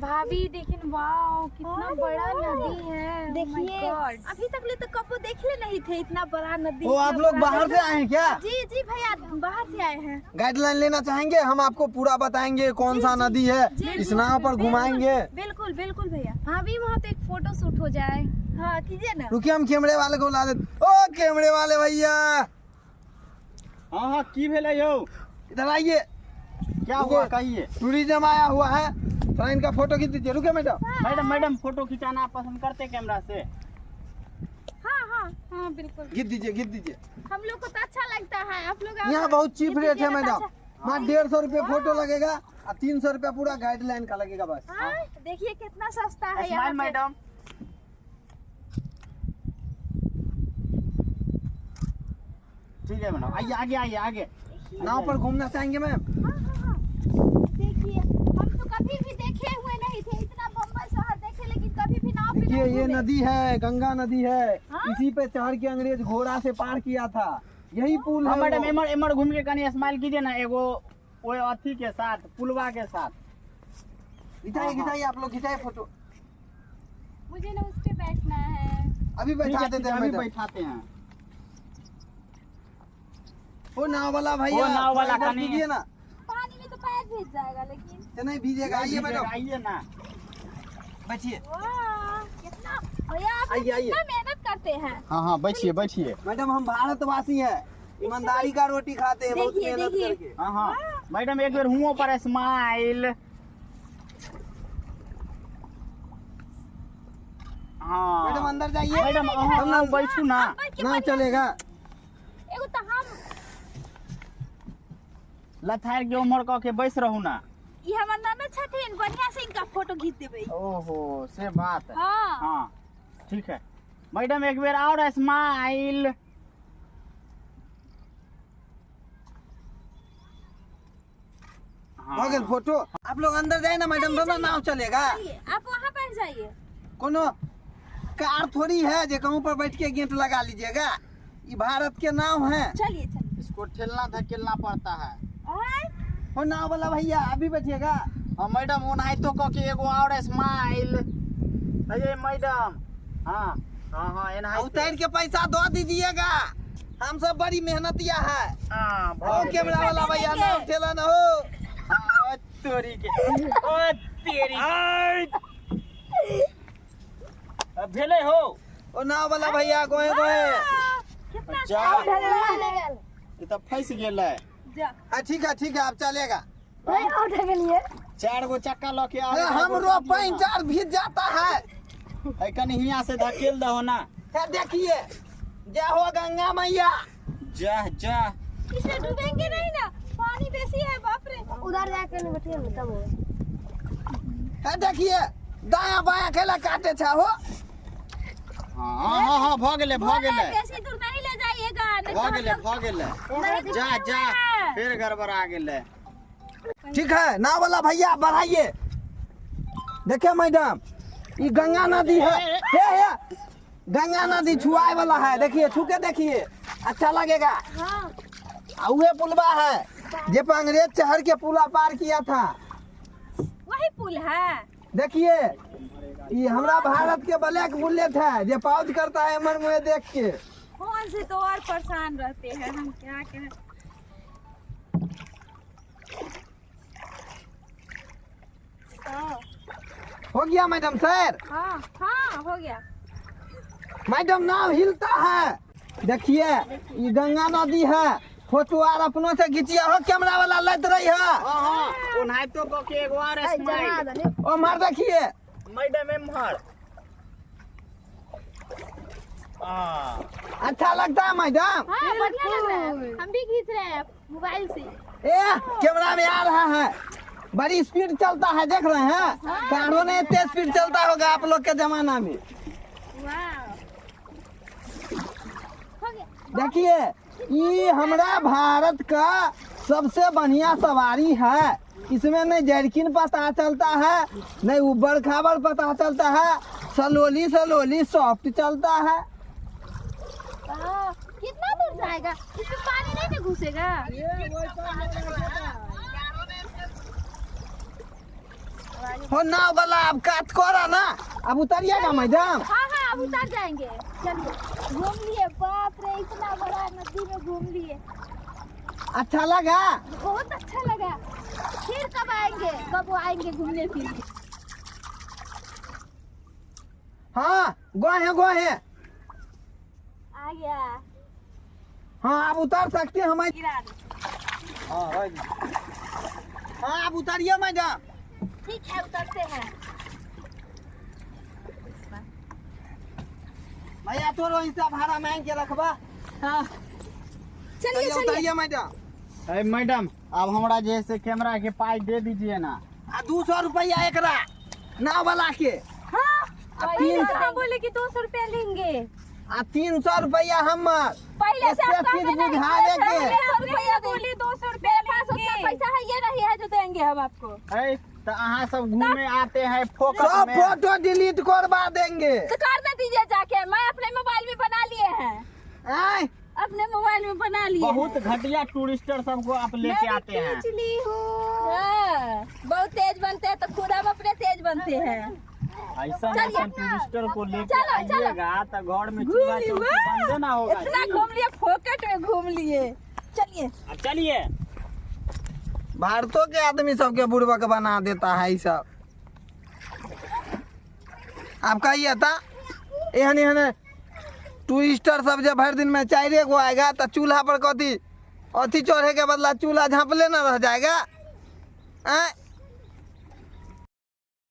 भाभी देखिन, वाओ कितना बड़ा नदी है। देखिए अभी तक ले तो कबो देखले नहीं थे इतना बड़ा नदी। ओ आप लोग बाहर से आए हैं क्या? जी जी भैया बाहर से आए हैं। गाइडलाइन लेना चाहेंगे? हम आपको पूरा बताएंगे कौन सा नदी है, इस नाव पर घुमाएंगे। बिल्कुल बिल्कुल भैया। भाभी वहाँ तो एक फोटो शूट हो जाए। हाँ कीजिए ना। रुकिए हम कैमरे वाले को बुला देते। ओ कैमरे वाले भैया। हाँ हाँ की भेलै यौ? इधर आइए। क्या हुआ कहिए? टूरिज्म आया हुआ है, थोड़ा इनका फोटो खींच दीजिए। रुके मैडम। मैडम मैडम फोटो खिंचाना पसंद करते कैमरा से? हाँ हाँ हाँ बिल्कुल। खींच दीजिए खींच दीजिए। हम लोग को तो अच्छा लगता है। आप लोग यहाँ बहुत चीप रेट है मैडम, वहाँ 150 रुपये फोटो लगेगा और 300 रुपया पूरा गाइडलाइन का लगेगा बस। देखिए कितना सस्ता है यहाँ मैडम। ठीक है मैडम, आइए आगे आइए आगे। नाव पर घूमना चाहेंगे मैम? हाँ हाँ हाँ। देखिए हम तो कभी भी देखे हुए नहीं थे, इतना बम्बई शहर देखे लेकिन कभी भी नाव पे नहीं। ये नदी है, गंगा नदी है। हाँ? इसी पे चढ़ के अंग्रेज घोड़ा से पार किया था, यही पुल है। मैडम एमर एमर घूम के कनी स्माइल कीजिए ना, एगो वो अथी के साथ, पुलवा के साथ। खिंचाइए खिंचाइए आप लोग खिंचाइए फोटो। मुझे ना उस पे बैठना है। अभी बैठा देते हैं, अभी बैठाते हैं। ओ नाव वाला भैया, नाव वाला कीजिए ना। पानी में तो पैर भीग जाएगा लेकिन। नहीं भीजेगा, आइए मैडम आइए ना, बैठिए। वाह कितना भैया आप कितना मेहनत करते हैं। हाँ हाँ बैठिए बैठिए मैडम। हम भारतवासी हैं, ईमानदारी का रोटी खाते हैं, बहुत मेहनत करके। हाँ हाँ मैडम एक बार हुओं पर स्माइल। हाँ मैडम अंदर जाइए। मैडम हम बैठू ना, नाव चलेगा। एगो तो हम लथार के उमर क के बैस रहू ना। ई हमर नाना छथिन, बढ़िया से इनका फोटो खींच देबै। ओहो से बात है। हाँ हाँ ठीक है मैडम, एक बेर और स्माइल। हाँ। हो गेल फोटो। आप लोग अंदर जाए ना मैडम, दोनों नाव चलेगा। आप वहाँ बैठ जाइए। कोनो कार थोड़ी है जो कहूँ पर बैठ के गेट लगा लीजिएगा, ये भारत के नाव है। चलिए चलिए। इसको ठेलना धकेलना पड़ता है। ओ नाव वाला भैया अभी बैठिएगा। हाँ मैडम ओनाहितो क के एगो और स्माइल। अरे मैडम हाँ हाँ हाँ एनाहिते उतार के पैसा दो दीजिएगा, हम सब बड़ी मेहनतिया है। हाँ ओ कैमरा वाला भैया नाव ठेला न हो। हाँ तोरी के ओ तेरी भेले हो। ओ नाव वाला भैया गोए गोए कितना ये तो फंस गेलै। हाँ ठीक है ठीक है आप चलेगा। 4 गो चक्का लके आ। हम रोपैन चार भीज जाता है। कनी हियां से धकेल दहो ना। देखिए जय हो गंगा मैया। जा जा इसमें डूबेंगे नहीं ना, पानी बेसी है बाप रे। उधर जाके नहीं बैठिए तब हो। देखिए दाया बाया खेला काटे छा हो। हाँ हाँ हाँ भ गेलै भ गेलै। बेसी दूर नहीं ले जाइएगा, भ गेलै भ गेलै। जा जा फिर गड़बड़ा गेलै। ठीक है नाव वाला भैया बढ़ाइए। देखिए मैडम ये गंगा नदी है, हे हे गंगा नदी छुआए वाला है। देखिए छू के देखिए अच्छा लगेगा। हाँ। उहे पुलवा है जे पर अंग्रेज चढ़ के पुला पार किया था, वही पुल है। देखिए ये हमरा भारत के ब्लैक बुलेट है जो पाउच करता है मर मुँह देख के। फोन से तो और परेशान रहते हैं हम, क्या करें। हो गया मैडम सर? हाँ हाँ हो गया मैडम। नाव हिलता है। देखिए ये गंगा नदी है, फोटो आर अपनों से खींचिए हो, कैमरा वाला लैत रही है। हाँ हाँ ओनाहितो क के एगो और स्माइल। ओ मार देखिए मैडम एम्हर। अच्छा लगता है मैडम? हाँ बढ़िया लग रहा है, हम भी खींच रहे हैं मोबाइल से। ए कैमरा में आ रहा है, बड़ी स्पीड चलता है, देख रहे हैं। कारों ने इतने स्पीड चलता होगा आप लोग के जमाना में। देखिए ये हमारा भारत का सबसे बढ़िया सवारी है। इसमें नहीं जर्किन पता चलता है, नहीं उबड़ खाबड़ पता चलता है, सलोली सलोली सॉफ्ट चलता है। कितना दूर जाएगा इसमें, पानी नहीं ना घुसेगा। हो नाव वाला अब काट करा ना, अब उतरिएगा मैडम। हाँ हाँ अब उतर जाएंगे। चलिए घूम लिए, बाप रे इतना बड़ा नदी में घूम लिए। अच्छा लगा? बहुत अच्छा लगा। फिर कब आएंगे, कब आएंगे घूमने फिर? हाँ गोहे गोहे आ गया। हाँ अब उतर सकते हैं हम। हाँ हाँ अब उतरिए मैडम। ठीक है उतरते हैं। भैया तोरो हिसाब भाड़ा मांग के रखबा। हाँ चलिए चलिए उतरिए मैडम। अरे मैडम अब हमरा जैसे कैमरा के पाई दे दीजिए ना। 200 रुपया एकरा नाव वाला के। हाँ तीन बोले कि 200 रुपया लेंगे। आ 300 रुपया हम पहले से आप चीज बुझावे के रुपया बोले 200 रुपया पास उतना पैसा है ये नहीं है जो देंगे हम आपको। अरे तो अहाँ सब घूमे आते हैं फोकस सब में। फोटो डिलीट करवा देंगे। तो कर दे दीजिए जाके, मैं अपने मोबाइल में बना लिए हैं। आए अपने मोबाइल में बना लिए। बहुत घटिया टूरिस्टर सबको आप लेके आते हैं। खींच ली हूँ। हाँ, बहुत तेज बनते हैं तो खुद हम अपने तेज बनते हैं। ऐसा ऐसा टूरिस्टर को लेके आइएगा तो घर में घूम चूल्हा लिए, चौकी बंद ना होगा। इतना घूम लिए, फोकट में घूम लिए। चलिए अब चलिए। भारतों के आदमी सबके बुड़बक बना देता है सब। आप कहिए था एहन एहन टूरिस्टर सब जब भर दिन में 4 गो आएगा तो चूल्हा पर कथी अथी चढ़े के बदला चूल्हा झाँपले ना रह जाएगा। आए